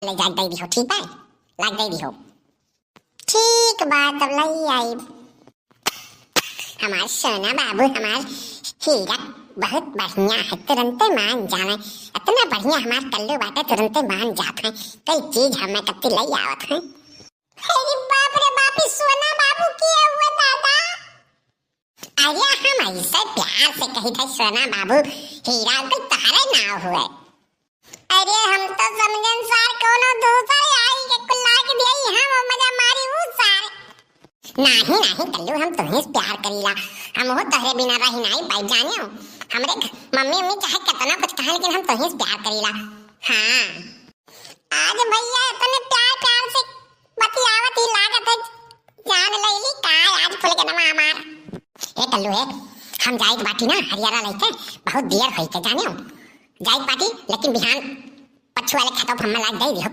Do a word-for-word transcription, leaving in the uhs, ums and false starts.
ले जाके दे दिहो, ठीक बा? लाग दे दिहो। ठीक बा, तब ले आई। हमार सोना बाबू, हमार हीरा बहुत बढ़िया है, तुरंते मान जावे। इतना बढ़िया हमार कल्लू बाटे, तुरंते मान जात है। कई चीज हमें कत्ती ले आवत है। अरे बाप रे बाप, ई सोना बाबू के हुए दादा? अरे हम ऐसे प्यार से कही थे, सोना बाबू, हीरा अंकल तहरे नाव हुए। अरे हम तो समझन सार कोनो दूसर आई के कुल्ला के दिए, हम मजा मारी उ सार। नाही नाही कल्लू, हम तुहें से प्यार करीला, हम हो तहरे बिना रही नाही पाई जानियो। हमरे घ-, मम्मी उम्मी चाहे कितना कुछ कहा, लेकिन हम तुहें से प्यार करीला। हाँ। आज भैया इतने प्यार प्यार से बतियावत ही लागत है जान लैली का आज फुलगेनवा हमार। ए कल्लू ए, हम जाइत बाटी ना हरियारा लइके, बहुत देर होई के जानियो। जाइत बाटी, लेकिन बिहान पछुआ वाले खेतवा पर हम्मा लाग दे दिहो,